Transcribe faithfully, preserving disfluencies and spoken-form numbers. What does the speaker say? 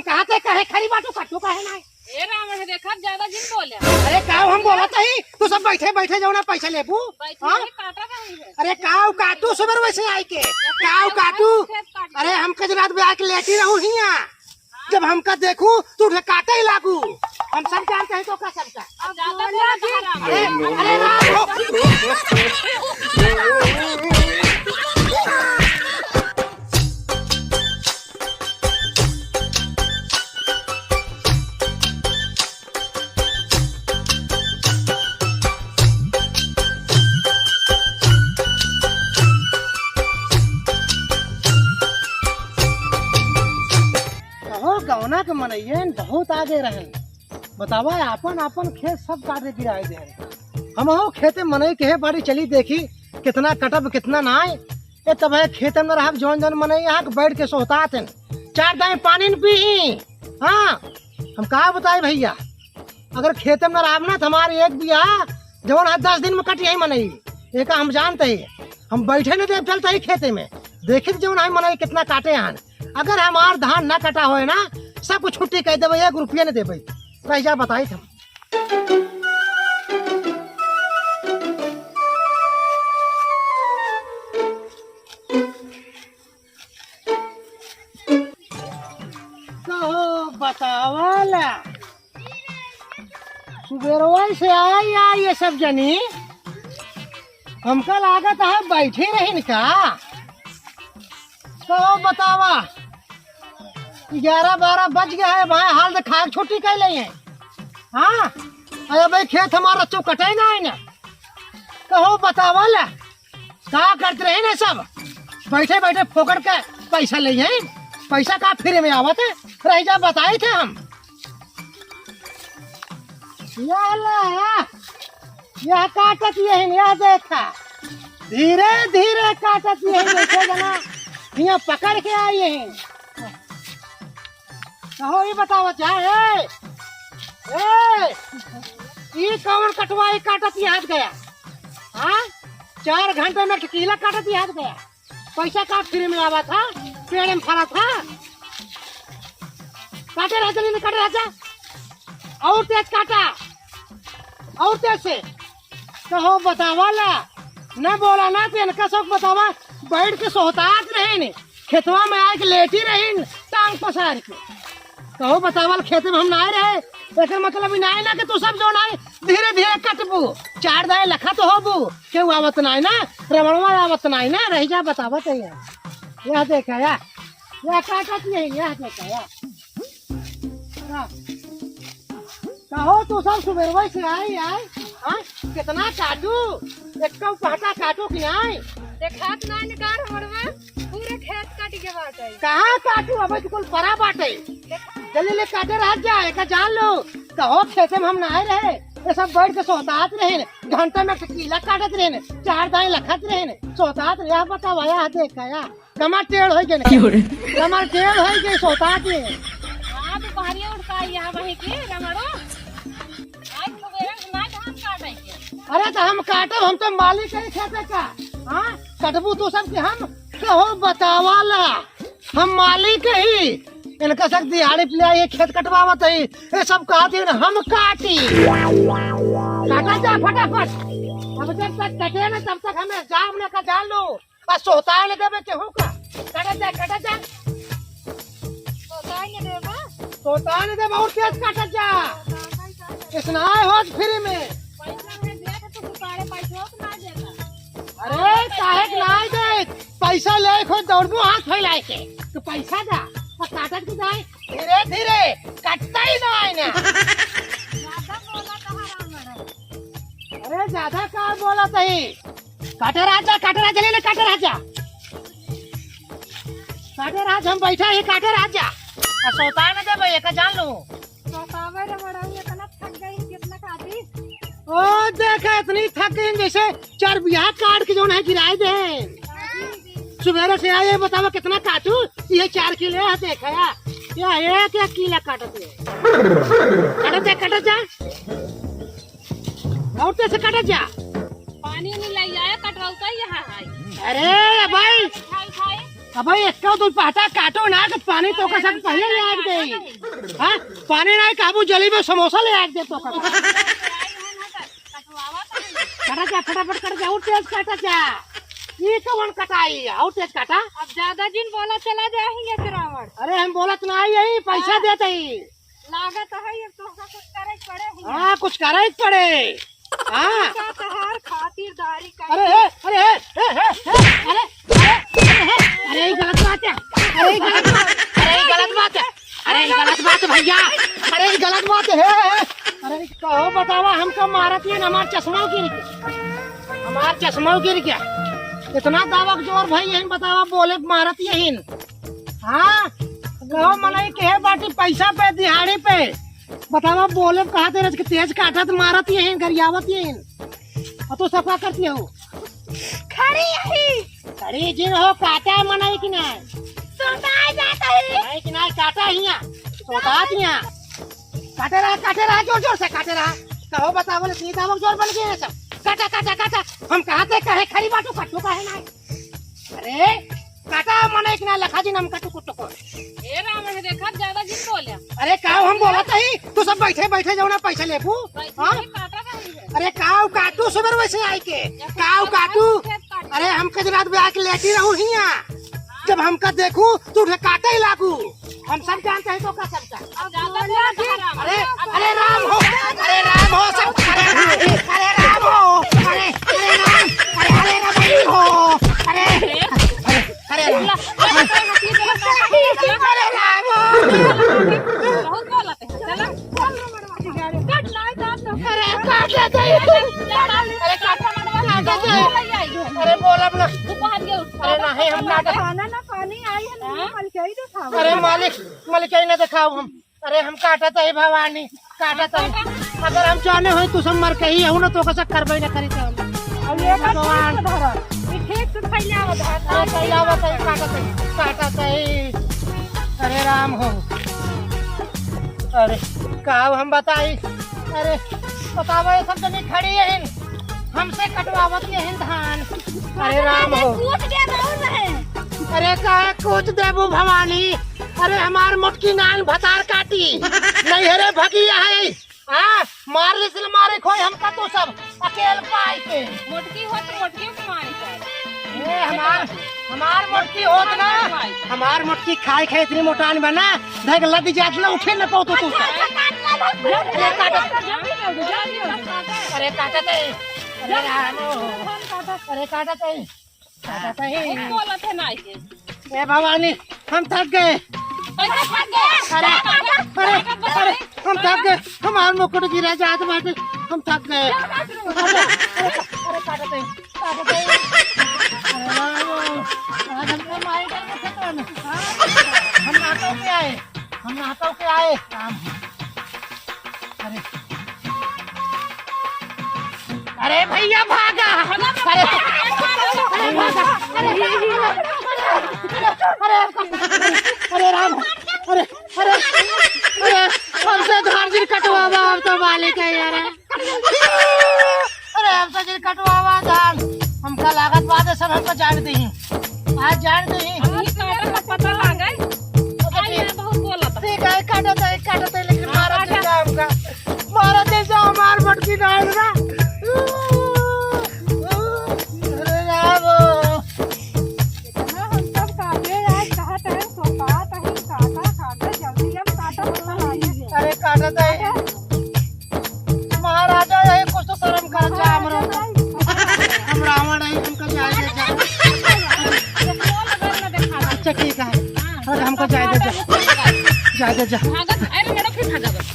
कहाँ ते कहे खरी बाटू, काटू काहे ना? ए राम, है देखा, ज्यादा जिन बोले। अरे काव हम बोलत ही, तू सब बैठे बैठे जौन है पैसा लेबू। बैठे हाँ? बैठे काटा नहीं है। अरे काव काटू सुबेर वैसे आई के, काव काटू। अरे हम कजरात में आके लेटी रहू हिया, जब हमका देखू तू उठे काटे ही लागू। हम सब जानते हैं तो का सबका। अब ज्यादा बोला तो हराम। अरे, अरे राम हो। कहो गौना के मनइयन बहुत आगे रहन। बतावा, आपन आपन खेत सब काटे गिराए दे। हमहू खेते मनई कहे बारी चली देखी, कितना कटब, कितना नाय। ए तब है खेते में रहब, जौन जौन मनई यहाँ के बैठ के सोहतात हैं। चार दाई पानी न पी। हाँ, हम का बताई भैया, अगर खेते में रहब ना तो हमारे एक बिया जौन है दस दिन में कट यही मनई। एका हम जानते हैं, हम बैठे न देब चलते ही खेते में। देखित जौन है मनई कितना काटे हैं। अगर हमार धान ना कटा होए ना, सब कुछ छुट्टी कह देबे, एक रुपया न देबे। रह जा बताई हम। कहो बतावला, सुबेरवा से आई, आई ये सब जनी, हमका लागत है बैठे रहिन का। कहो बतावा, ग्यारह बारह बज गया है भाई, हाल तो खाए छुट्टी कर ले हैं। हाँ, अरे भाई खेत हमारा चौकटे ना है ना। कहो बतावला, का करत रहे ना सब, बैठे बैठे फोकट के पैसा ले हैं। पैसा का फ्री में आवत है, रह जा बताई थे हम। या ला, या, यह काटत यही, यह देखा, धीरे धीरे काटत यही, देखे जना, हियाँ पकड़ के आई यही। कहो, ई बतावा जा, ए, ए, ई कौन कटवाई काटत यहाँ गया? हाँ, चार घंटे में कीला काटत यहाँ गया। पैसा का फ्री में आवा था, पेड़ में फरा था। काटे रह जा, काटे रह जा, और तेज काटा, और तेज से। कहो बतावा ला, न बोला ना तो इनका सब बतावा, बैठ के सोहतात रहे ने, खेतवा में आए के लेटी रही, टांग पसार के। कहो बतावल खेते में हम नाय रहे, एकर मतलब ई नाय ना कि तू सब जौन है धीरे धीरे कटबू, चार दाए लखा तो होबू, केहू आवत नाय ना, रमणवा आवत नाय ना, रह जा बतावत है यार। यह देखा या, यह काटत नहीं, यह देखा या। हाँ। कहो तू सब सुबेरवा से आई, आई, हाँ? कितना काटू? एक कौ पहटा काटू कि आई? देखात ना निकार हमरवा, पूरे खेत काट के बाटे। कहाँ काटू? अबे तो कुल परा बाटे। जल्दी ले काटे रह जा, एका जान लो। कहो खेते में हम ना आए रहे, ये सब बैठ के सोहतात रहे, घंटा में कीला काटत रहे, चार दाई लखत रहे, सोहतात रहे। बतावा या, देखा या। कमर टेढ़ होइ गए। क्यों रे? कमर टेढ़ होइ गए, सोहतात है। हाँ, तो पहरिया उठका यहाँ वहीं के रमड़ो। आज सुबेरे से ना धान काटे के। अरे तो हम काटब, हम तो मालिक है खेते का। हाँ, कटबू तू सब के हम कहो बतावाला। हम मालिक ही। इनका सब दिहाड़ी पिलाई ये खेत कटवावत है। ये सब कहते हैं हम काटी। काटा जा फटाफट। अब जब तक कटे ना तब तक हमें जाम लेकर जान लो। आ सोहताए न देबे केहू का। कटा जा, कटा जा। सोहताए न देबा? सोहताए न देबा और तेज काटा जा। इसनाए होत फ्री में। पैसा में दे के तू सारे पैसों को ना देता। अरे, काहे के ना दे? पैसा ले खुद दौड़बो हाथ फैलाए के। तू पैसा दा, और काटत के जाए, धीरे धीरे, कटता ही ना है ना। ज्यादा बोला कहाँ राम लड़ा? अरे, ज्यादा का बोला तही? काटे राजा, काटे राजा, ले ले, काटे राजा। काटे राज, हम बैठा ही, काटे राजा। आ सोहताए न देबे, एका जान लो। सोहतावे रे बड़ऊ, इतना थक गई, कितना काटी। ओ, देखा, इतनी थक गई, जैसे चार बिया काट के जौन है, गिराए दे। सुबेरे से आए, बतावा, कितना काटू? ये चार किलो है, देखा या। या एक, एक किलो काटत है। काटत जा, काटत जा। और तेज से काटत जा। पानी नहीं लाई आया, कटवाऊ का यहाँ है। अरे भाई। खाई, खाई। अबे एक्का दुइ पाटा काटो ना, कि पानी तोका सब पहिले ले आइ देई। हाँ, पानी नाहीं, काबू जलेबी समोसा ले आइ देई तोका। काटा जा, फटाफट काटा जा, अउर तेज काटा जा। ई कवन कटाई, अउर तेज काटा। अब ज्यादा जिन बोला, चला जाए हियाँ से रावण। अरे हम बोलत नाहीं, यही पैसा हाँ। देत ही। लागत है, ये तोहका कुछ करे के पड़े हुआ। हाँ, कुछ करे के पड़े। हाँ। का तोहार खातिरदारी करे। अरे, ए, अरे, ए, ए, ए, ए, अरे, अरे, अरे, ये गलत बात है। अरे, ये गलत बात, अरे, ये गलत बात है। अरे, ये गलत बात है भइया। अरे, ये गलत बात है। अरे, कहो बतावा, हमका मारत ही ना, हमार चश्मा गिर गया। हमार चश्मा गिर गया। इतना दावक जोर भई यही बतावा, बोले मारत यही। हाँ, गाँव मनई के बाटी पैसा पे, दिहाड़ी पे। बतावा, बोले कहा तेरे के तेज काटत मारत यही, गरियावत यही। और तू सब का करती हो? खड़ी यही। खड़ी जिन हो, काटा मनई कि नाहीं? सोताई जात ही। मनई कि नाहीं, काटा हियाँ। सोतात हियाँ। काटे रहा, काटे रहा, जोर जोर से काटे रहा। कहो बतावा, बोले सीधा वो जोर बन गए सब। काटा, काटा, काटा। हम कहा थे, कहे खड़ी बाटू, काटू काहे नाहीं? अरे, काटा मनई कि नाहीं, लखा जी नाम का टुकुर टुकुर। ए राम, है देखा, ज्यादा जिन बोल्या। अरे, काव हम बोलत ही, तू सब बैठे, बैठे जाओ ना, पैसा लेबू। पैसा हाँ? नहीं काटा नहीं है। अरे, काव काटू सुबह वैसे आइके, काव काटू। अरे, हम कद रात में आइके लेटी रहू हियाँ। जब हमका देखू, तू उठे काटे ही लागू। हम सब जानते हैं तो का सबका। अब ज्यादा बोला था राम। अरे, अरे राम हो, अरे राम हो, सब, अरे राम, अरे राम हो, अरे, अरे राम, अरे, अरे राम हो, अरे, अरे, अरे राम। अरे राम हो। बहुत बोलत है, चला। अरे काट दे, अरे काट दे, अरे बोलब ना। अरे नहीं, हम काटत, खाना ना पानी आई है, नहीं हाँ? मलकई देखाओ। अरे मालिक, मलकई ना देखाओ हम। अरे हम काटत ही भवानी, काटत ही। अगर हम जाने होई तू सब मरकही हऊ ना तो कसा करबे ना करी तो हम। अब ये बात भगवान। ठीक से धरा। ये ठीक से फैलावा धान। हाँ, फैलावा तो ही काटत ही, काटत ही। अरे राम हो। अरे का हम बताई? अरे बतावा, ये सब जनी खड़ी है, हमसे कटवावत ये धान। अरे राम हो। कूच दे दो रहे। अरे का कूच देबू भवानी? अरे हमार मोटकी नान भतार काटी। नहीं है रे भगिया है। हाँ, मार ले सिल मारे खोई हमका तू सब अकेल पाई के। मोटकी हो तो मोटकी को मारी कर। ए, हमार, हमार मोटकी होत ना, हमार मोटकी खाए खाए इतनी मोटान बना, देख लद जात ना उठे न पाओ तो तू। अरे काटत है, अरे राम हो, अरे काटत है। काटत ही। बोलत है ना ये। ए भवानी, हम थक गए। कैसे थक गए? अरे, अरे, अरे, हम थक गए। हमार मुकुट गिरा जात बाटे। हम थक गए। अरे, अरे, अरे, काटत है, काटत है। अरे, आज हमको माई का कुछ करना। हम नाटक के आए, हम नाटक के आए। अरे, अरे भैया भागा। अरे, अरे भागा। अरे, अरे, अरे राम। अरे, अरे, अरे, हमसे धार जिन कटवावा, हम तो मालिक है यार। अरे, हमसे जिन कटवावा धान। हमका लागत बात है सब हमको जान दी। आज जान दी। अभी काटत का पता लागे। अच्छा, आई ठीक। है, बहुत बोलत है। ठीक है, काटत है, काटत है, लेकिन हाँ, मारत काटत। नहीं जा हमका। मारत नहीं जा, हमार मटकी डाल ना। अरे राम। इतना हम सब काटे आज, कहा टाइम सो कहा टाइम काटा, काटा, जल्दी हम काटा, पता लागे। अरे काटत है। काटा। महाराजा यही कुछ तो शर्म कर जा हमरो। हम रावण है, हमको जाए दे जा। अच्छा ठीक है, अरे हमको जाए दे जा, जाए दे जा। भागत, अरे मैडम फिर भागा बस।